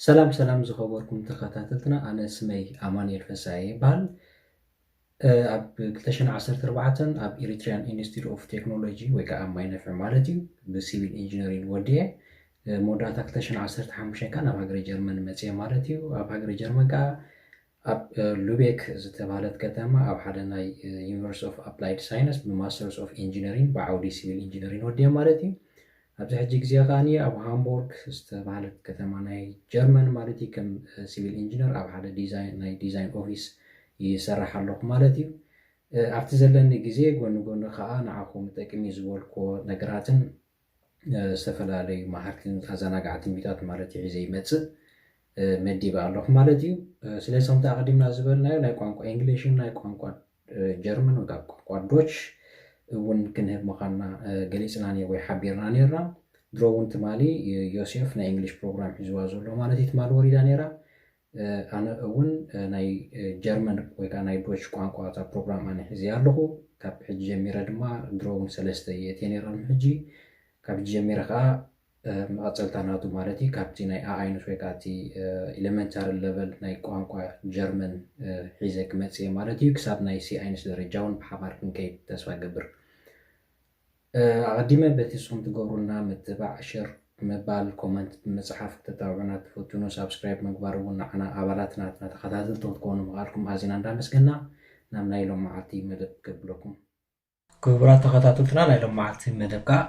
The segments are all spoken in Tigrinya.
ሰላም ሰላም ዝኸበርኩም ተኸታተልትና፣ ኣነ ስመይ ኣማኑኤል ፈሳየ ይበሃል። ኣብ ክልተ ሽሕን ዓሰርተ ኣርባዕተን ኣብ Eritrean Institute of Technology ወይ ከዓ ኣብ ማይ ነፍዒ ማለት እዩ፣ ብሲቪል ኢንጂነሪንግ ወዲኤ፣ መወዳእታ ክልተ ሽሕን ዓሰርተ ሓሙሽተን ከዓ ናብ ሃገረ ጀርመን መፅየ ማለት እዩ። ኣብ ሃገረ ጀርመን ከዓ ኣብ ሉቤክ ዝተባህለት ከተማ ኣብ ሓደ ናይ University of Applied Science ብ Masters of Engineering ብዓውዲ ሲቪል ኢንጂነሪንግ ወዲኤ ማለት እዩ። ኣብዚ ሕጂ ግዜ ከኣ ኣብ ሃምቦርግ ዝተባህለት ከተማ ናይ ጀርመን ማለት እዩ፣ ከም ሲቪል ኢንጂነር ኣብ ሓደ ዲዛይን ናይ ዲዛይን ኦፊስ ይሰርሕ ኣለኹ ማለት እዩ። ኣብቲ ዘለኒ ግዜ ጎኒ ጎኒ ከኣ ንዓኹም ይጠቅም እዩ ዝበልክዎ ነገራትን ዝተፈላለዩ መሃርትን ኣዘናጋዕትን ቪድዮታት ማለት እዩ ሒዘ ይመጽእ መዲበ ኣለኹ ማለት እዩ። ስለዚ ከምቲ ኣቐዲምና ዝበልናዮ ናይ ቋንቋ እንግሊሽን ናይ ቋንቋ ጀርመን ወይ ከዓ ቋንቋ ዶች እውን ክንህብ ምዃንና ገሊፅና ወይ ሓቢርና ነርና። ድሮ እውን ትማሊ ዮሴፍ ናይ እንግሊሽ ፕሮግራም ሒዝዋ ዘሎ ማለት እዩ ትማሊ ወሪዳ ነይራ። ኣነ እውን ናይ ጀርመን ወይ ከዓ ናይ ዶች ቋንቋ እታ ፕሮግራም ኣነ ሒዘ ኣለኹ። ካብ ሕጂ ጀሚረ ድማ ድሮ እውን ሰለስተ የእትየ ነይረ ሕጂ ካብ ሕጂ ጀሚረ ከዓ መቐፀልታ ናቱ ማለት እዩ። ካብቲ ናይ ኣኣይኑስ ወይ ከዓ እቲ ኤሌመንታሪ ለቨል ናይ ቋንቋ ጀርመን ሒዘ ክመፅእ እየ ማለት እዩ። ክሳብ ናይ ሲ ኣይንስ ደረጃ እውን ብሓባር ክንከይድ ተስፋ ገብር። ኣቐዲመ በቲ ንስኹም ትገብሩና ምትባዕ፣ ሸር ምባል፣ ኮመንት ብምፅሓፍ ክተታብዑና ትፈትኑ ሳብስክራይብ ምግባር እውን ንዓና ኣባላት ናትና ተኸታተልቲ ክትኮኑ ምኽኣልኩም ኣዚና እንዳመስገና ናብ ናይ ሎም መዓልቲ መደብ ከብለኩም። ክቡራት ተኸታተልትና ናይ ሎም መዓልቲ መደብ ከዓ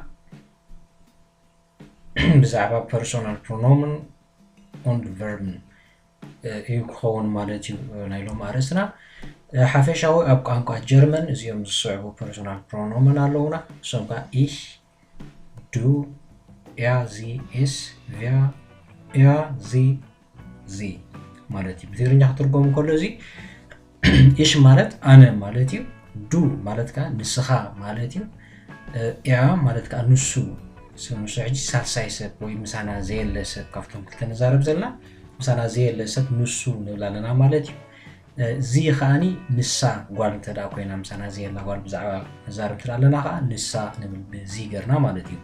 ብዛዕባ ፐርሶናል ፕሮኖምን ኦንድ ቨርብን እዩ ክኸውን ማለት እዩ። ናይ ሎም ኣርእስትና ሓፈሻዊ ኣብ ቋንቋ ጀርመን እዚኦም ዝስዕቡ ፐርሶናል ፕሮኖመን ኣለውና። እሶም ከዓ ኢህ፣ ዱ፣ ያ ዚ ኤስ፣ ቪያ፣ ያ ዚ ዚ ማለት እዩ። ብትግርኛ ክትርጎም ከሎ እዚ ኢሽ ማለት ኣነ ማለት እዩ። ዱ ማለት ከዓ ንስኻ ማለት እዩ። ያ ማለት ከዓ ንሱ፣ ንሱ ሕጂ ሳልሳይ ሰብ ወይ ምሳና ዘየለ ሰብ፣ ካብቶም ክልተ ንዛረብ ዘለና ምሳና ዘየለ ሰብ ንሱ ንብል ኣለና ማለት እዩ። እዚ ከዓኒ ንሳ ጓል እንተ ደኣ ኮይና፣ ምሳና ዘየላ ጓል ብዛዕባ ንዛረብ እንተ ደኣ ኣለና ከዓ ንሳ ንብል ብዚ ገርና ማለት እዩ።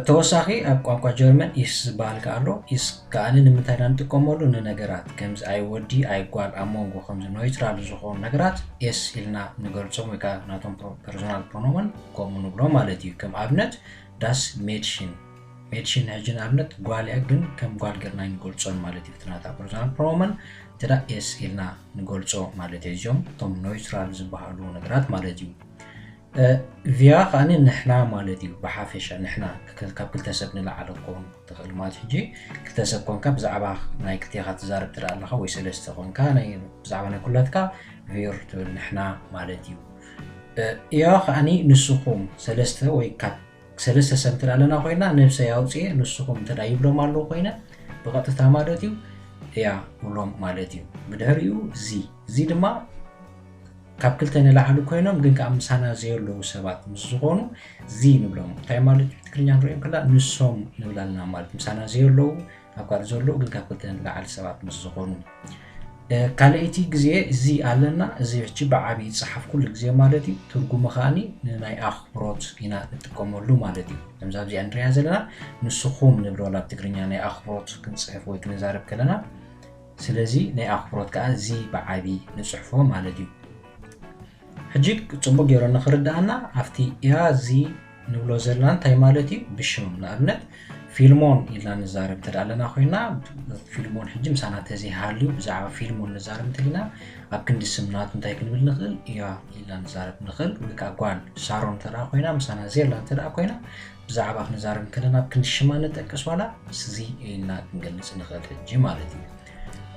ተወሳኺ ኣብ ቋንቋ ጀርመን ኢስ ዝበሃል ከኣ ኣሎ። ኢስ ከኣ ንምንታይ ኢና ንጥቀመሉ? ንነገራት ከምዚ ኣይ ወዲ ኣይ ጓል ኣብ መንጎ ከምዚ ኖይትራል ዝኾኑ ነገራት ኤስ ኢልና ንገልጾም ወይ ከኣ ናቶም ፐርሶናል ፕሮኖመን ከምኡ ንብሎ ማለት እዩ። ከም ኣብነት ዳስ ሜድሽን፣ ሜድሽን ሕጂ ንኣብነት ጓል እያ፣ ግን ከም ጓል ገርና ንገልጾን ማለት እዩ። እቲ ናታ ፐርሶናል ፕሮኖመን እንተ ኤስ ኢልና ንገልጾ ማለት እዩ። እዚኦም እቶም ኖይትራል ዝበሃሉ ነገራት ማለት እዩ። ቪያ ከዓኒ ንሕና ማለት እዩ። ብሓፈሻ ንሕና ካብ ክልተ ሰብ ንላዕሊ ክኸውን ትኽእል ማለት። ሕጂ ክልተ ሰብ ኮንካ ብዛዕባ ናይ ክልቴኻ ትዛረብ ትርኢ ኣለኻ ወይ ሰለስተ ኮንካ ናይ ብዛዕባ ናይ ኩላትካ ቪር ትብል ንሕና ማለት እዩ። እያ ከዓኒ ንስኹም ሰለስተ ወይ ካብ ሰለስተ ሰብ ትርኢ ኣለና ኮይና ነብሰይ ኣውፅኤ ንስኹም እንተ ይብሎም ኣለዉ ኮይነ ብቐጥታ ማለት እዩ እያ ብሎም ማለት እዩ። ብድሕሪኡ እዚ እዚ ድማ ካብ ክልተ ንላዕሊ ኮይኖም ግን ከዓ ምሳና ዘየለዉ ሰባት ምስ ዝኾኑ ዚ ንብሎም። እንታይ ማለት እዩ? ትግርኛ ንሪኦም ከላ ንሶም ንብል ኣለና ማለት ምሳና ዘየለዉ ኣብ ካልእ ዘለዉ ግን ካብ ክልተ ንላዕሊ ሰባት ምስ ዝኾኑ። ካልኣይቲ ግዜ እዚ ኣለና። እዚ ሕጂ ብዓብዪ ይፀሓፍ ኩሉ ግዜ ማለት እዩ። ትርጉሙ ከዓኒ ንናይ ኣኽብሮት ኢና ንጥቀመሉ ማለት እዩ። ከምዚ ኣብዚኣ ንሪኣ ዘለና ንስኹም ንብሎ ኣብ ትግርኛ ናይ ኣኽብሮት ክንፅሕፍ ወይ ክንዛረብ ከለና ስለዚ ናይ ኣኽብሮት ከዓ እዚ ብዓቢ ንፅሕፎ ማለት እዩ። ሕጂ ፅቡቅ ገይሩ ንክርድኣና ኣብቲ እያ እዚ ንብሎ ዘለና እንታይ ማለት እዩ? ብሽም ንኣብነት ፊልሞን ኢልና ንዛረብ እንተ ኣለና ኮይና ፊልሞን ሕጂ ምሳና ተዘይሃልዩ ብዛዕባ ፊልሞን ንዛረብ እንተሊና ኣብ ክንዲ ስም ናቱ እንታይ ክንብል ንኽእል? እያ ኢልና ንዛረብ ንኽእል። ወይ ከዓ ጓል ሳሮን እንተ ኮይና ምሳና ዜላ እንተ ኮይና ብዛዕባ ክንዛረብ ከለና ኣብ ክንዲ ሽማ ንጠቅስ ዋላ ስዚ ኢልና ክንገልጽ ንኽእል ሕጂ ማለት እዩ።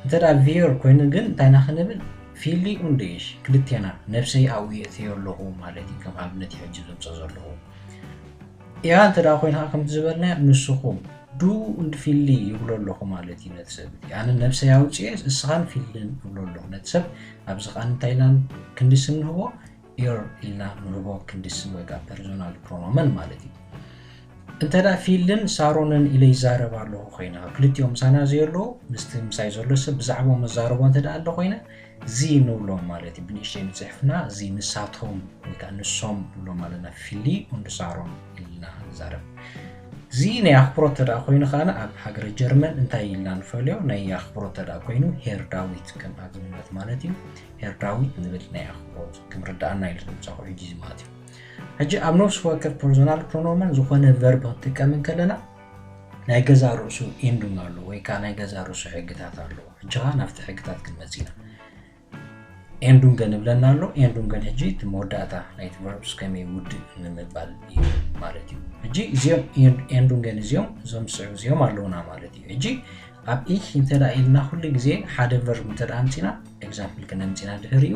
እንተ ደኣ ቪር ኮይኑ ግን እንታይ ኢና ክንብል? ፊሊ ኡንድ ኢሽ ክልቴና ነብሰይ ኣብኡ የእትዮ ኣለኹ ማለት እዩ። ከም ኣብነት እዩ ሕጂ ዘምጾ ዘለኹ። እያ እንተ ደኣ ኮይና ከምቲ ዝበልና ንስኹም ዱ እንድ ፊሊ ይብሎ ኣለኹ ማለት እዩ ነቲ ሰብ እቲ። ኣነ ነብሰይ ኣውፅኤ እስኻን ፊልን ይብሎ ኣለኹ ነቲ ሰብ። ኣብዚ ኸዓ እንታይ ኢልና ክንዲ ስም ንህቦ? ኢር ኢልና ንህቦ ክንዲ ስም ወይ ከዓ ፐርሶናል ፕሮኖመን ማለት እዩ። እንተ ደኣ ፊልን ሳሮንን ኢለ ይዛረብ ኣለኹ ኮይነ፣ ክልቲኦም ምሳና ዘየለዉ ምስቲ ምሳይ ዘሎ ሰብ ብዛዕባኦም መዛረቦ እንተ ደኣ ኣሎ ኮይነ፣ ዚ ንብሎም ማለት እዩ። ብንእሽተይ ንፅሕፍና ዚ ንሳቶም ወይ ከዓ ንሶም ንብሎም ኣለና። ፊሊ ኡንድ ሳሮን ኢልና ንዛረብ። እዚ ናይ ኣኽብሮት ተደኣ ኮይኑ ከኣ ኣብ ሃገረ ጀርመን እንታይ ኢልና ንፈልዮ? ናይ ኣኽብሮት ተደኣ ኮይኑ ሄር ዳዊት ከም ኣብነት ማለት እዩ። ሄር ዳዊት ንብል ናይ ኣኽብሮት ክምርዳኣና ኢሉ ዝምጻኹ ሕጂ እዚ ማለት እዩ። ሕጂ ኣብ ነፍሲ ወከፍ ፐርሶናል ፕሮኖመን ዝኾነ ቨርብ ክንጥቀም እንከለና ናይ ገዛ ርእሱ ኢንዱንግ ኣሎ ወይ ከዓ ናይ ገዛ ርእሱ ሕግታት ኣለዎ። ሕጂ ከዓ ናብቲ ሕግታት ክንመጽእ ኢና። ኤንዱንገን እብለና ኣሎ። ኤንዱንገን ሕጂ እቲ መወዳእታ ናይቲ ቨርብስ ከመይ ውድእ ንምባል እዩ ማለት እዩ። ሕጂ እዚኦም ኤንዱንገን እዚኦም እዞም ዝስዕቡ እዚኦም ኣለውና ማለት እዩ። ሕጂ ኣብ ኢህ እንተ ኢልና ኩሉ ግዜ ሓደ ቨርብ እንተ ኣምፂና፣ ኤግዛምፕል ክነምፂና ድሕሪኡ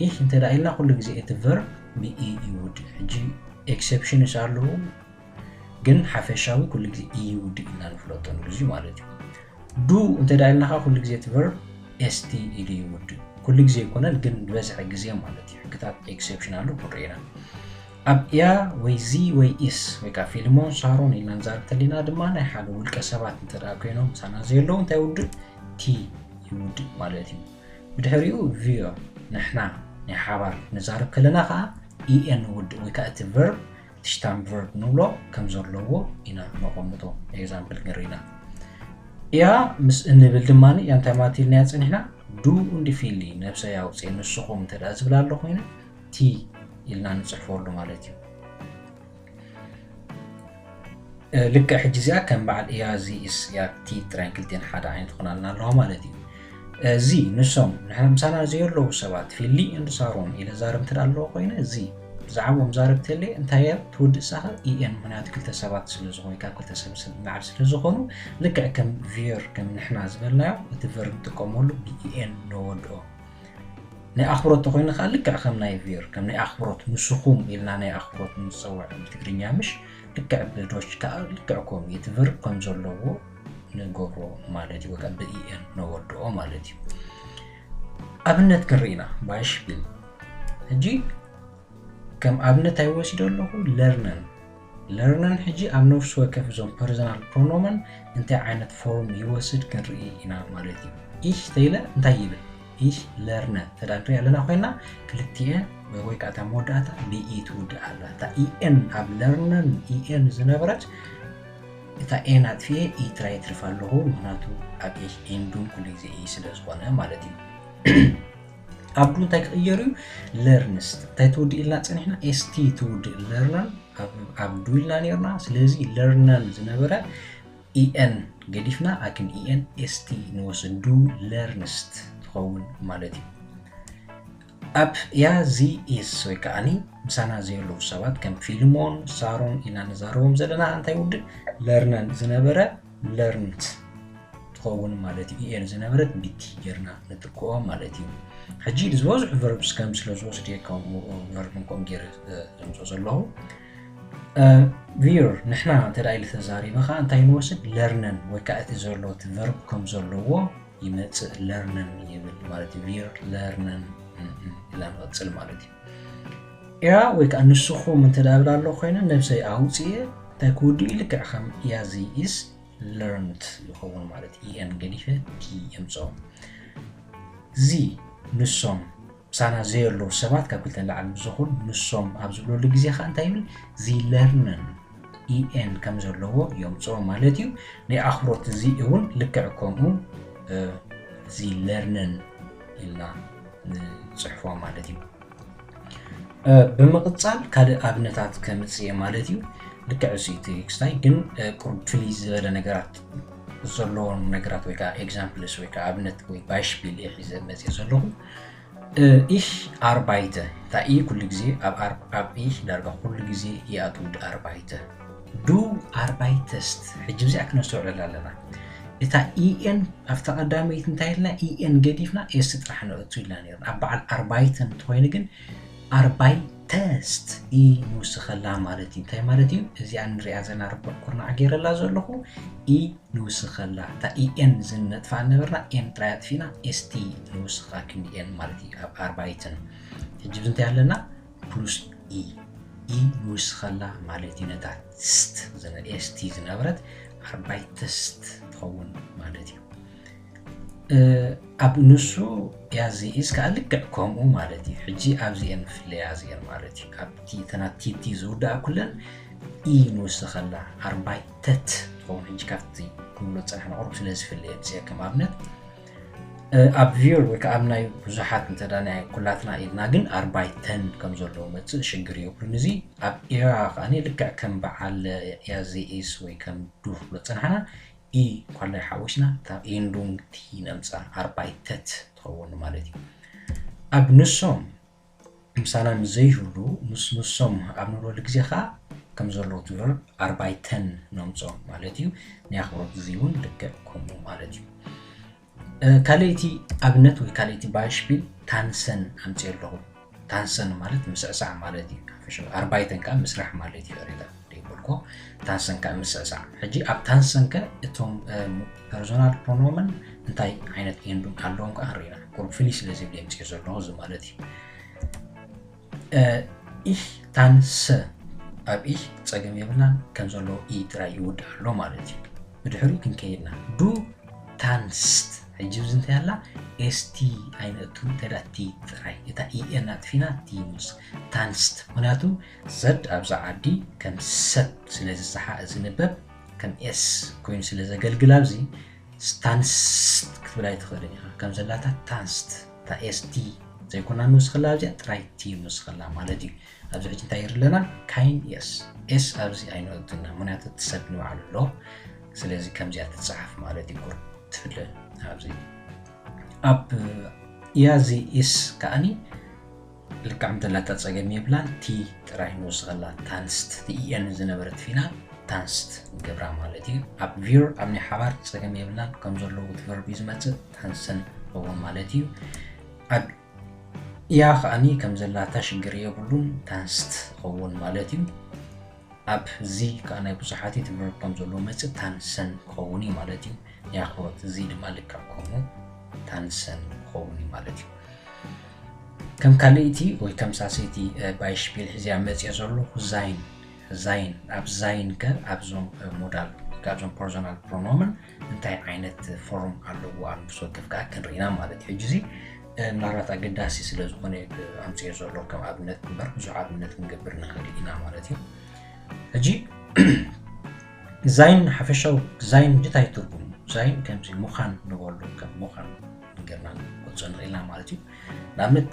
ኢህ እንተ ኢልና ኩሉ ግዜ እቲ ቨርብ ብኢ ይውድእ። ሕጂ ኤክሰፕሽንስ ኣለዉ፣ ግን ሓፈሻዊ ኩሉ ግዜ ኢ ይውድእ ኢልና ንፍለጦ ንግዜ ማለት እዩ። ዱ እንተ ኢልና ከዓ ኩሉ ግዜ እቲ ቨርብ ኤስቲ ኢሉ ይውድእ። ኩሉ ግዜ ኣይኮነን፣ ግን ዝበዝሐ ግዜ ማለት እዩ። ሕግታት ኤክሰፕሽን ኣሉ ክንርኢ ኢና። ኣብ እያ ወይ ዚ ወይ ኢስ ወይ ከዓ ፊልሞን ሳሮን ኢልና ንዛረብ ተሊና ድማ ናይ ሓደ ውልቀ ሰባት እንተ ደኣ ኮይኖም ምሳና ዘየለዉ እንታይ ይውድእ? ቲ ይውድእ ማለት እዩ። ብድሕሪኡ ቪዮ ንሕና ናይ ሓባር ንዛረብ ከለና ከዓ ኢኤን ንውድእ ወይ ከዓ እቲ ቨርብ እቲ ሽታም ቨርብ ንብሎ ከም ዘለዎ ኢና ነቐምጦ። ኤግዛምፕል ንርኢና እያ ምስ እንብል ድማ እያ እንታይ ማለት ኢልናያ ፀኒሕና? ዱ እንዲ ፊሊ ነብሰይ ኣውፅእ ንስኹም እንተ ደኣ ዝብል ኣሎ ኮይኑ ቲ ኢልና ንፅሕፈሉ ማለት እዩ። ልክዕ ሕጂ እዚኣ ከም በዓል እያ ዚ ኢስ እያ ቲ ጥራይን ክልቲኤን ሓደ ዓይነት ትኾናልና ኣለዋ ማለት እዩ። እዚ ንሶም ንሕና ምሳና ዘየለዉ ሰባት ፊሊ እንድ ሳሮን ኢለ ዛረብ እንተ ኣለዎ ኮይነ እዚ ብዛዕባኦም ዛረብ ተለየ እንታይ እያ ትውድእ ሳኸ ኢኤን ምክንያቱ ክልተ ሰባት ስለ ዝኾኑ ካብ ክልተ ሰብ ሰብ ንዓብ ስለ ዝኾኑ ልክዕ ከም ቪር ከም ንሕና ዝበልናዮ እቲ ቨር ንጥቀመሉ ብኢኤን ነወድኦ። ናይ ኣኽብሮት ተኾይኑ ከዓ ልክዕ ከም ናይ ቪር ከም ናይ ኣኽብሮት ንስኹም ኢልና ናይ ኣኽብሮት ንፀውዕ ብትግርኛ ምሽ ልክዕ ብዶች ከዓ ልክዕ ከምኡ እቲ ቨርብ ከም ዘለዎ ንገብሮ ማለት እዩ። ወይከዓ ብኢኤን ነወድኦ ማለት እዩ። ኣብነት ክንርኢና ባይሽፒል ሕጂ ከም ኣብነት ኣይወሲዶ ኣለኹ ለርነን ለርነን ሕጂ ኣብ ነፍሲ ወከፍ እዞም ፐርሰናል ፕሮኖመን እንታይ ዓይነት ፎርም ይወስድ ክንርኢ ኢና ማለት እዩ። ኢሽ ተይለ እንታይ ይብል? ኢሽ ለርነ ተዳንሪ ኣለና ኮይና ክልቲኤን ወይ ከዓ እታ መወዳእታ ብኢ ትውድእ ኣላ። እታ ኢኤን ኣብ ለርነን ኢኤን ዝነበረት እታ ኤን ኣጥፊኤ ኢ ጥራይ ትርፍ ኣለኹ ምክንያቱ ኣብ ኢሽ ኤንዱን ኩሉ ግዜ ኢ ስለ ዝኾነ ማለት እዩ። ኣብ ዱ እንታይ ክቕየር እዩ? ለርንስት እንታይ ትውድእ ኢልና ፀኒሕና? ኤስቲ ትውድእ ለርነን ኣብ ዱ ኢልና ነርና። ስለዚ ለርነን ዝነበረ ኢኤን ገዲፍና ኣክን ኢኤን ኤስቲ ንወስድ ዱ ለርንስት ትኸውን ማለት እዩ። ኣብ ያ ዚ ኢስ ወይ ከዓኒ ምሳና ዘየለዉ ሰባት ከም ፊልሞን ሳሮን ኢና ንዛረቦም ዘለና እንታይ ውድእ ለርነን ዝነበረ ለርንት ትኸውን ማለት እዩ። ኢኤን ዝነበረት ቢቲ ጌርና ንጥቅኦ ማለት እዩ። ሕጂ ዝበዝሑ ቨርብስ ከም ስለ ዝወስድ እየ ከምኡ ቨርብን ከምኡ ገይረ ዘምፅኦ ዘለኹ። ቪር ንሕና እንተ ኢሉ ተዛሪበ ከዓ እንታይ ንወስድ ለርነን ወይ ከዓ እቲ ዘሎ እቲ ቨርብ ከም ዘለዎ ይመፅእ ለርነን ይብል ማለት እዩ። ቪር ለርነን ኢልና ንቐፅል ማለት እዩ። እያ ወይ ከዓ ንስኹም እንተ ዳብል ኣሎ ኮይነ ነብሰይ ኣውፅኤ እንታይ ክውድእ ልክዕ ከም እያ ዚ ኢስ ለርንት ይኸውን ማለት ኢኤን ገዲፈ ቲ የምፅኦ። ዚ ንሶም ምሳና ዘየለዉ ሰባት ካብ ክልተ ንላዕሊ ብዝኹን ንሶም ኣብ ዝብለሉ ግዜ ከዓ እንታይ ይብል? ዚ ለርነን ኢኤን ከም ዘለዎ የምፅኦ ማለት እዩ። ናይ ኣኽብሮት እዚ እውን ልክዕ ከምኡ ዚ ለርነን ኢልና ንፅሕፎ ማለት እዩ። ብምቕፃል ካልእ ኣብነታት ከምፅእ እየ ማለት እዩ። ልክዕ እዚ እቲ ክስታይ ግን ቁሩብ ፍልይ ዝበለ ነገራት ዘለዎም ነገራት ወይ ከዓ ኤግዛምፕልስ ወይ ከዓ ኣብነት ወይ ባይሽፒል እየ ሒዘ መፅእ ዘለኹ። Ich arbeite እታ ኢ ኩሉ ግዜ ኣብ ich ዳርጋ ኩሉ ግዜ እያ ትውድ ኣርባይተ። Du arbeitest ሕጂ ብዚኣ ክነስተውዕለላ ኣለና። እታ ኢኤን ኣብታ ቀዳመይቲ እንታይ ኢልና ኢኤን ገዲፍና ኤስ ጥራሕ ነእቱ ኢልና ነርና። ኣብ በዓል ኣርባይተ እንትኾይኑ ግን ኣርባይተስት ኢ ንውስኸላ ማለት እዩ። እንታይ ማለት እዩ? እዚኣ ንሪኣ ዘለና ርብዕ ኩርናዕ ገይረላ ዘለኹ ኢ ንውስኸላ እታ ኢኤን ዝነጥፋ ነበርና ኤን ጥራይ ኣጥፊና ኤስቲ ንውስኻ ክንዲ ኤን ማለት እዩ ኣብ ኣርባይትን። ሕጂ እንታይ ኣለና? ፕሉስ ኢ ኢ ንውስኸላ ማለት እዩ። ነታ ስት ኤስቲ ዝነበረት ኣርባይተስት ትኸውን ማለት እዩ። ኣብ ንሱ ያዚ ኢስ ከዓ ልክዕ ከምኡ ማለት እዩ። ሕጂ ኣብዚኤን ፍለያ እዚኤን ማለት እዩ። ኣብቲ ተናቲቲ ዝውዳእ ኩለን ኢ ንወስኸላ ኣርባይተት ትኸውን። ሕጂ ካብቲ ክንብሎ ዝጸናሕና ቁሩብ ስለ ዝፍለ እየ ኣምጺኤ ከም ኣብነት። ኣብ ቪር ወይ ከዓ ኣብ ናይ ብዙሓት እንተ ናይ ኩላትና ኢልና ግን ኣርባይተን ከም ዘለዎ መጽእ ሽግር የብሉን። እዚ ኣብ ኤራ ከኣ ልክዕ ከም በዓል ያዜኢስ ወይ ከም ዱ ክብሎ ዝጸናሕና ኢ ኳላይ ሓዊስና እታ ኢንዱንግ ቲ ነምጻ ኣርባይተት ትኸውን ማለት እዩ። ኣብ ንሶም ምሳና ምስ ዘይህሉ ምስ ንሶም ኣብ ንብለሉ ግዜ ከዓ ከም ዘለዉ ትብር ኣርባይተን ነምጾ ማለት እዩ። ናይ ኣኽብሮት ግዜ እውን ልክዕ ከምኡ ማለት እዩ። ካልእቲ ኣብነት ወይ ካልእቲ ባይሽፒል ታንሰን ኣምፅእ ኣለኹ። ታንሰን ማለት ምስዕሳዕ ማለት እዩ። ኣርባይተን ከዓ ምስራሕ ማለት እዩ። ሬታ ይበልኮ ታንሰን ከዓ ምስዕሳዕ። ሕጂ ኣብ ታንሰን ከ እቶም ፐርሶናል ፕሮኖመን እንታይ ዓይነት ኤንዱን ኣለዎም ከዓ ንሪኢና። ቁሩብ ፍልይ ስለ ዝብል የምፅእ ዘለኹ እዚ ማለት እዩ። ኢህ ታንሰ ኣብ ኢህ ፀገም የብልናን ከም ዘለዎ ኢ ጥራይ ይውዳእ ኣሎ ማለት እዩ። ብድሕሪኡ ክንከይድና ዱ ታንስት ሕጂ ብዚ እንታይ ኣላ ኤስቲ ኣይነእቱ ተዳ ቲ ጥራይ እታ ኢኤን ኣጥፊና ቲ ምስ ታንስት ምክንያቱ ዘድ ኣብዛ ዓዲ ከም ሰብ ስለ ዝንበብ ከም ኤስ ኮይኑ ስለ ዘገልግል ኣብዚ ስታንስት ክትብል ኣይትኽእልን ኢኻ ከም ዘላታ ታንስት እታ ኤስቲ ዘይኮና ንውስኽላ ኣብዚኣ ጥራይ ቲ ንውስኽላ ማለት እዩ። ኣብዚ ሕጂ እንታይ ይርለና ካይን ኤስ ኤስ ኣብዚ ኣይንወግድና ምክንያቱ እቲ ሰብ ንባዕሉ ኣሎ። ስለዚ ከምዚኣ ትፀሓፍ ማለት እዩ። ቁር ትፍለ ኣብዚ ኣብ ያዚ ኢስ ከዓኒ ልክዕ ምተላታ ፀገም የብላን። ቲ ጥራይ ንወስኸላ ታንስት ቲ ኢኤን ዝነበረት ፊና ታንስት ንገብራ ማለት እዩ። ኣብ ቪር ኣብ ናይ ሓባር ፀገም የብላን ከም ዘለዎ እቲ ቨርብ እዩ ዝመፅእ ታንሰን ክኸውን ማለት እዩ። ኣብ ያ ከዓኒ ከም ዘላታ ሽግር የብሉን ታንስት ክኸውን ማለት እዩ። ኣብ ዚ ከዓ ናይ ብዙሓት እቲ ቨርብ ከም ዘለዎ መፅእ ታንሰን ክኸውን እዩ ማለት እዩ። ናይ ኣኽብሮት እዚ ድማ ልክዕ ከምኡ ታንሰን ክኸውን እዩ ማለት እዩ። ከም ካልእቲ ወይ ከም ሳሰይቲ ባይሽፒል ሕዚያ መፅኦ ዘለኹ ዛይን ዛይን ኣብ ዛይን ከ ኣብዞም ሞዳል ኣብዞም ፐርሶናል ፕሮኖመን እንታይ ዓይነት ፎርም ኣለዎ ኣብ ንፍስ ወከፍ ከዓ ክንርኢና ማለት እዩ። ሕጂ እዚ ምናልባት ኣገዳሲ ስለ ዝኾነ ኣምፅኦ ዘሎ ከም ኣብነት እምበር ብዙሕ ኣብነት ክንገብር ንኽእል ኢና ማለት እዩ። ሕጂ ዛይን ሓፈሻዊ ዛይን እንታይ ትርጉሙ? ዛይን ከምዚ ምዃን ንበሉ ከም ምዃን ንገርና ንገልፆ ንኽእል ኢና ማለት እዩ። ንኣብነት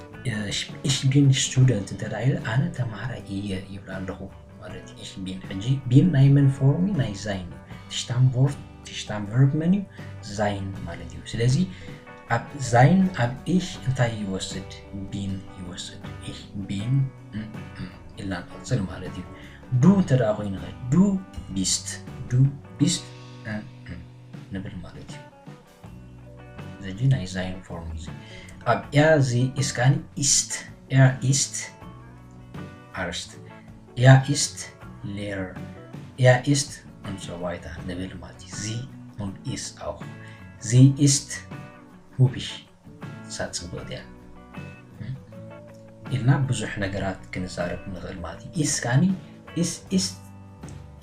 ich bin student እንተ ኢለ ኣነ ተምሃራይ እየ ይብል ኣለኹ ማለት እዩ። Ich bin ሕጂ bin ናይ መን ፎርም እዩ? ናይ ዛይን እዩ። ትሽታም ቮርት ትሽታም ቨርብ መን እዩ? ዛይን ማለት እዩ። ስለዚ ኣብ ዛይን ኣብ ich እንታይ ይወስድ? Bin ይወስድ። Ich bin ኢልና ንቕፅል ማለት እዩ። ዱ እንተ ደኣ ኮይኑ ኸ du bist du bist ንብል ማለት እዩ። ዘጂ ናይ ዛይን ፎርም እዩ። ኣብ er sie ist ከዓኒ ist er ist Arzt er ist Lehrer er ist und so weiter ንብል ማለት እዩ። Sie und ist auch sie ist hübsch እሳ ፅብቕቲ እያ ኢልና ብዙሕ ነገራት ክንዛረብ ንኽእል ማለት እዩ። Ist ከዓኒ ist ist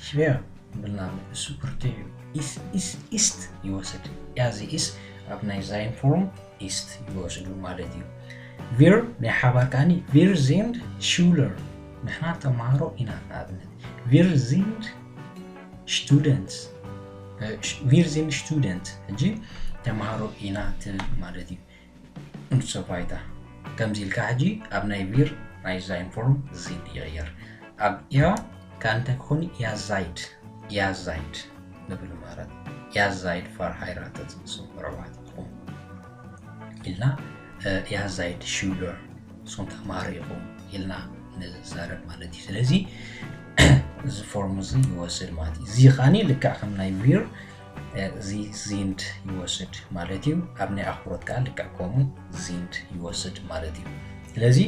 schwer ብልና እሱ ብርቱዕ እዩ። Ist ist ist ይወስድ ያዚ ist ኣብ ናይ ዛይን ፎርም ist ይወስዱ ማለት እዩ። Wir ናይ ሓባር ከዓኒ wir sind Schüler ንሕና ተምሃሮ ኢና። ንኣብነት wir sind Students wir sind Student ሕጂ ተምሃሮ ኢና ትብል ማለት እዩ። እንሶ ባይታ ከምዚ ኢልካ ሕጂ ኣብ ናይ wir ናይ ዛይን ፎርም sind ይቕየር። ኣብ er ከኣ እንታይ ክኾን? Ihr seid ihr seid ንብል ማለት ihr seid verheiratet ንስኹም ምዕሩጋት ኢኹም ኢልና ihr seid Schüler ንስኹም ተምሃሮ ኢኹም ኢልና ንዛረብ ማለት እዩ። ስለዚ እዚ ፎርም እዚ ይወስድ ማለት እዩ። እዚ ከዓኒ ልክዕ ከም ናይ wir እዚ sind ይወስድ ማለት እዩ። ኣብ ናይ ኣኽብሮት ከኣ ልክዕ ከምኡ sind ይወስድ ማለት እዩ። ስለዚ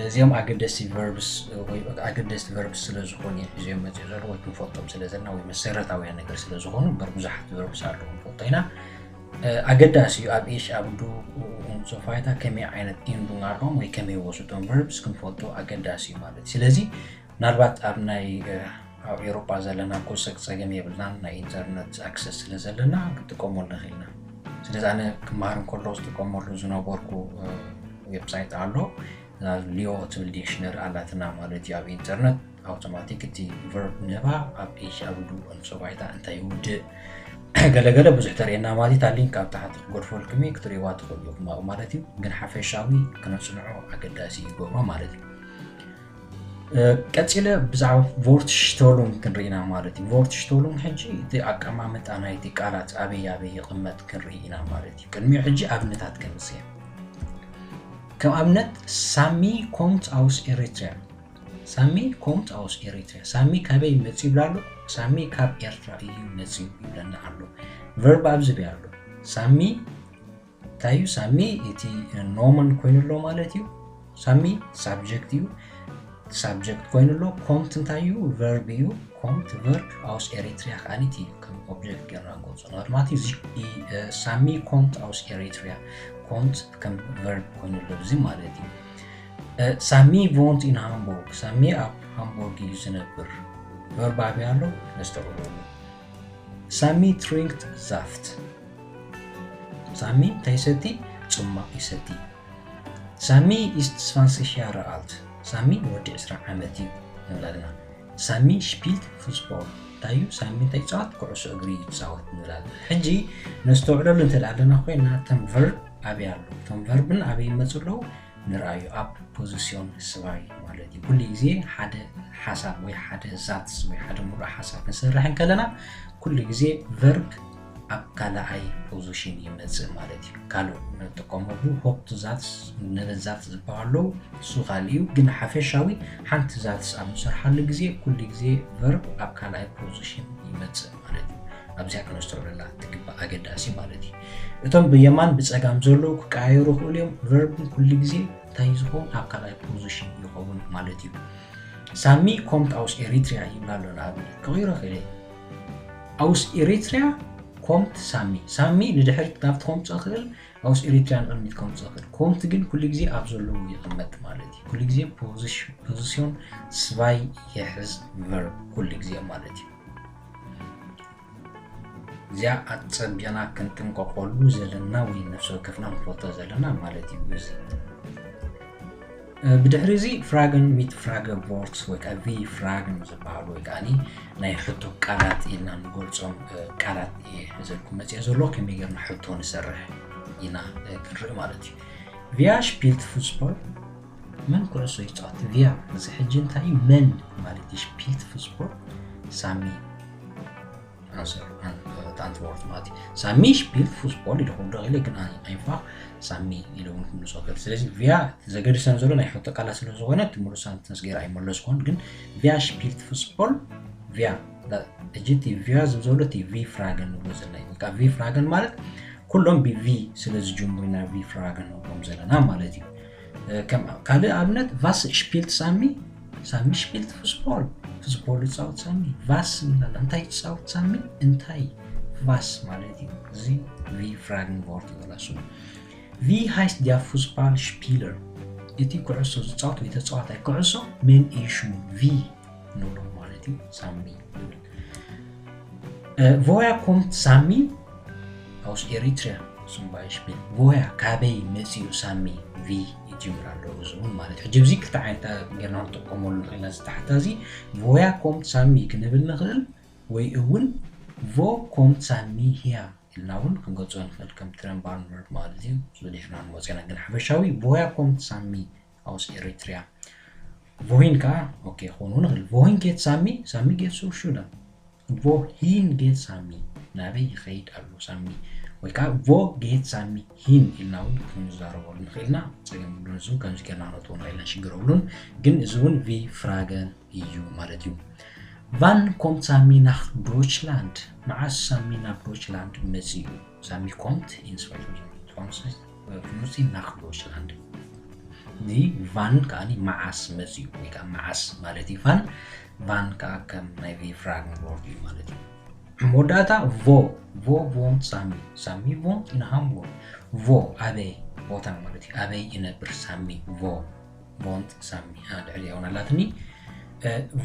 እዚኦም ኣገደስቲ verbs ወይ ኣገደስቲ verbs ስለ ዝኾኑ እዮም ሒዞም መፅኡ ዘለዉ ወይ ክንፈልጦም ስለ ዘለና ወይ መሰረታውያን ነገር ስለ ዝኾኑ እምበር ብዙሓት verbs ኣለዉ ንፈልጦ ኢና። ኣገዳሲ እዩ ኣብ ich ኣብ du und so weiter ከመይ ዓይነት endung ኣለዎም ወይ ከመይ ይወስዱ እቶም verbs ክንፈልጦ ኣገዳሲ እዩ ማለት እዩ። ስለዚ ምናልባት ኣብ ናይ ኣብ ኤውሮጳ ዘለና ኮሰክ ፀገም የብልናን ናይ ኢንተርነት ኣክሰስ ስለ ዘለና ክንጥቀመሉ ንኽእል ኢና። ስለዚ ኣነ ክመሃር እንከሎ ዝጥቀመሉ ዝነበርኩ ዌብሳይት ኣሎ ሊዮ ትብል ዲክሽነሪ ኣላትና ማለት እዩ ኣብ ኢንተርነት ኣውቶማቲክ እቲ ቨርብ ንህባ ኣብ ኤች ኣብ ዱ ንሶ ባይታ እንታይ ይውድእ ገለገለ ብዙሕ ተርእየና ማለት እዩ። እታ ሊንክ ኣብ ታሕቲ ክገድፈልኩም እየ ክትርእይዋ ትኽእሉ ኢኹም ኣብኡ ማለት እዩ። ግን ሓፈሻዊ ክነጽንዖ ኣገዳሲ ይገብሮ ማለት እዩ። ቀፂለ ብዛዕባ ቮርትሽቶሉን ክንርኢና ማለት እዩ። ቮርትሽቶሉን ሕጂ እቲ ኣቀማምጣ ናይቲ ቃላት ኣበይ ኣበይ ይቕመጥ ክንርኢ ኢና ማለት እዩ። ቅድሚኡ ሕጂ ኣብነታት ክንስየ። ከም ኣብነት ሳሚ ኮምት ኣውስ ኤሪትሪያ። ሳሚ ኮምት ኣውስ ኤሪትሪያ። ሳሚ ካበይ መፂ ይብላ ኣሎ? ሳሚ ካብ ኤርትራ እዩ መፂ ይብለና ኣሎ። ቨርብ ኣብዚ ብያ ኣሎ። ሳሚ እንታይ እዩ? ሳሚ እቲ ኖመን ኮይኑ ኣሎ ማለት እዩ። ሳሚ ሳብጀክት እዩ። ሳብጀክት ኮይኑ ኣሎ። ኮምት እንታይ እዩ? ቨርብ እዩ። ኮምት ቨርብ ኣውስ ኤሪትሪያ ከዓኒት እዩ ከም ኦብጀክት ገርና ንገልጾ ማለት እዩ። ሳሚ ኮምት ኣውስ ኤሪትሪያ። ኮምት ከም ቨርብ ኮይኑ ኣሎ እዚ ማለት እዩ። ሳሚ ቮንት ኢን ሃምቦርግ። ሳሚ ኣብ ሃምቦርግ እዩ ዝነብር። ቨርብ ኣበይ ኣሎ? ነስተውዕለሉ። ሳሚ ትሪንክት ዛፍት። ሳሚ እንታይ ይሰቲ? ጽማቕ ይሰቲ። ሳሚ ኢስት ስፋንሲሽያረ ኣልት። ሳሚ ወዲ ዕስራ ዓመት እዩ ንብል ኣለና። ሳሚ ሽፒልት ፉስቦል። እንታይ እዩ? ሳሚ እንታይ ይጻወት? ኩዕሶ እግሪ ይጻወት ንብል ኣለና። ሕጂ ነስተውዕለሉ እንተ ኣለና ኮይና እቶም ቨርብ ኣበይ ኣለዉ? እቶም ቨርብን ኣበይ ይመጹ ኣለዉ? ንርኣዩ ኣብ ፖዚሲዮን ስባይ ማለት እዩ። ኩሉ ግዜ ሓደ ሓሳብ ወይ ሓደ ዛትስ ወይ ሓደ ሙሉእ ሓሳብ ክንሰርሕ እንከለና ኩሉ ግዜ ቨርብ ኣብ ካልኣይ ፖዚሽን ይመጽእ ማለት እዩ። ካልእ ንጥቀመሉ ሆፕት ዛትስ ንብል ዛትስ ዝበሃሉ እሱ ካልእ እዩ። ግን ሓፈሻዊ ሓንቲ ዛትስ ኣብ ንሰርሓሉ ግዜ ኩሉ ግዜ ቨርብ ኣብ ካልኣይ ፖዚሽን ይመጽእ ማለት እዩ። ኣብዚኣ ክነስተውዕለላ ትግባእ ኣገዳሲ ማለት እዩ። እቶም ብየማን ብጸጋም ዘለዉ ክቀያየሩ ይኽእሉ እዮም። ቨርብ ግን ኩሉ ግዜ እንታይ ዝኸውን ኣብ ካልኣይ ፖዚሽን ይኸውን ማለት እዩ። ሳሚ ኮምት ኣውስ ኤሪትሪያ ይብላ ኣሎ ንኣብነት ክቕይሮ ይኽእል እየ። ኣውስ ኤሪትሪያ ኮምት ሳሚ። ሳሚ ንድሕሪት ናብቲ ኮምት ዝኽእል ኣውስ ኤሪትሪያ ንቕድሚት ኮምት ዝኽእል። ኮምት ግን ኩሉ ግዜ ኣብ ዘለዉ ይቕመጥ ማለት እዩ። ኩሉ ግዜ ፖዚሽን ስባይ ይሕዝ ቨርብ ኩሉ ግዜ ማለት እዩ። እዚኣ ኣጸቢቕና ክንጥንቀቐሉ ዘለና ወይ ነፍሲ ወከፍና ንፈልጦ ዘለና ማለት እዩ። እዚ ብድሕሪ እዚ ፍራገን ሚት ፍራገ ቮርትስ ወይ ከዓ ቪ ፍራግን ዝበሃሉ ወይ ከዓ ናይ ሕቶ ቃላት ኢልና ንገልጾም ቃላት እየ ሒዘልኩም መፅአ ዘሎ። ከመይ ጌርና ሕቶ ንሰርሕ ኢና ክንርኢ ማለት እዩ። ቪያ ሽፒልት ፉስቦል፣ መን ኩዕሶ ይፃወት? ቪያ እዚ ሕጂ እንታይ እዩ? መን ማለት እዩ? ሽፒልት ፉስቦል ሳሚ ኣንሰር ኣንትወርት ማለት እዩ። ሳሚ ሽፒልት ፉስቦል ኢለ ክብሎ ኢለ ግን ኣይንፋ ሳሚ ኢለ እውን ክምልሶ ክእል። ስለዚ ቪያ ዘገድሰን ዘሎ ናይ ሕቶ ቃላት ስለ ዝኾነ እቲ ሙሉእ ሳንተንስ ገይረ ኣይመለስኩን። ግን ቪያ ሽፒልት ፉስቦል ቪያ ሕጂ እቲ ቪያ ዝብል ዘሎ እቲ ቪ ፍራገን ንብሎ ዘለና እዩ። ቪ ፍራገን ማለት ኩሎም ብቪ ስለ ዝጅምሩ ኢና ቪ ፍራገን ንብሎም ዘለና ማለት እዩ። ካልእ ኣብነት ቫስ ሽፒልት ሳሚ፣ ሳሚ ሽፒልት ፉስቦል፣ ፉስቦል ይፃወት ሳሚ። ቫስ ንብላና እንታይ ይፃወት ሳሚ? እንታይ ቫስ ማለት እዩ። እዚ ቪ ፍራግን ቮርት ይበላ ስሙ። ቪ ሃይስት ዲያ ፉስባል ሽፒለር፣ እቲ ኩዕሶ ዝፃወት ወይ ተፃዋታይ ኩዕሶ መን እዩ ሽሙ? ቪ ንብሎ ማለት እዩ። ሳሚ ይብል። ቮያ ኮምት ሳሚ ኣውስ ኤሪትሪያ ስምባይ ሽፒል። ቮያ ካበይ መፂኡ ሳሚ? ቪ ይጅምር ኣሎ። እዚ እውን ማለት ሕጂ ብዚ ክልተ ዓይነት ጌርና ክንጥቀመሉ ንኽእል ኢና። እዚ ታሕታ እዚ ቮያ ኮምት ሳሚ ክንብል ንኽእል ወይ እውን ቮ ኮምት ሳሚ ሂያ ኢልና እውን ክንገልጾ ንኽእል። ከም ትረምባን ቨርብ ማለት እዩ። ዝድሕና ንወፅና ግን ሓፈሻዊ ቮያ ኮምት ሳሚ ኣውስ ኤሪትሪያ። ቮሂን ከዓ ኦኬ ክኾኑ ንኽእል። ቮሂን ጌት ሳሚ፣ ሳሚ ጌት ሱር ሹዳ። ቮሂን ጌት ሳሚ፣ ናበይ ይኸይድ ኣሎ ሳሚ? ወይ ከዓ ቮ ጌት ሳሚ ሂን ኢልና እውን ክንዛረበሉ ንኽእልና። ፀገም የብሉን። እዚ እውን ከምዚ ጌርና ክነእትዎ ንኽእልና ሽግር የብሉን። ግን እዚ እውን ቪ ፍራገን እዩ ማለት እዩ። ቫን ኮምት ሳሚ ናኽ ዶችላንድ፣ መዓስ ሳሚ ናብ ዶችላንድ መፂኡ? ሳሚ ኮምት ኢንስፋይቶንሲ ናኽ ዶችላንድ። እዚ ቫን ከዓኒ መዓስ መፂኡ ወይ ከዓ መዓስ ማለት እዩ። ቫን ቫን ከዓ ከም ናይ ቪ ፍራግን ቮርድ እዩ ማለት እዩ። መወዳእታ ቮ፣ ቮ ቮንት ሳሚ፣ ሳሚ ቮንት ኢን ሃምቡርግ። ቮ ኣበይ ቦታ ማለት እዩ። ኣበይ ይነብር ሳሚ? ቮ ቮንት ሳሚ። ድሕሪ እውን ኣላትኒ።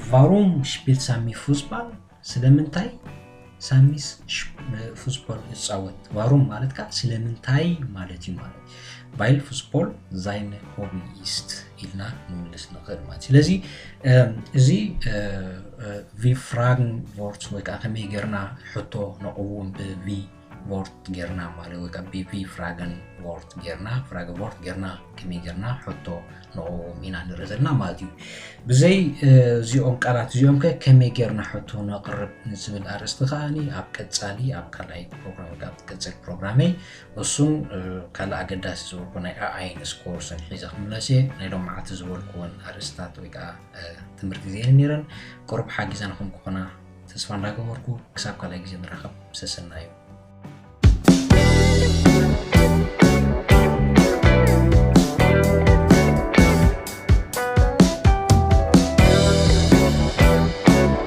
ቫሩም ሽፒልት ሳሚ ፉስባል፣ ስለምንታይ ሳሚስ ፉስቦል እፃወት? ቫሩም ማለት ከዓ ስለምንታይ ማለት እዩ ማለት። ቫይል ፉስቦል ዛይነ ሆቢ ኢስት ኢልና ንምልስ ንኽእል ማለት እዩ። ስለዚ እም፣ እዚ እ፣ እ፣ ቪ ፍራግን ቮርት ወይ ከዓ ከመይ ጌርና ሕቶ ነቕውም ብቪ ቮርት ጌርና ማለት ወይ ከዓ ብቪ ፍራገን ቮርት ጌርና ፍራገ ቮርት ጌርና ከመይ ጌርና ሕቶ ነቕውም ኢና ንርኢ ዘለና ማለት እዩ። ብዘይ እ፣ እዚኦም ቃላት እዚኦም ከ ከመይ ጌርና ሕቶ ነቕርብ ንዝብል ኣርእስቲ ከዓኒ ኣብ ቀጻሊ ኣብ ካልኣይ ፕሮግራም ወይ ከዓ ኣብ ቀጻሊ ፕሮግራመይ እሱን እ፣ ካልእ ኣገዳሲ ዝበልኩ ናይ ኣኣይንስ ኮርስን ሒዘ ክምለስ እየ። ናይ ሎም መዓልቲ ዝበልኩወን ኣርእስታት ወይ ከዓ እ፣ ትምህርቲ ዜን ነይረን ቁሩብ ሓጊዘናኹም ክኾና ተስፋ እንዳገበርኩ ክሳብ ካልኣይ ግዜ ንራኸብ ሰሰናዩ።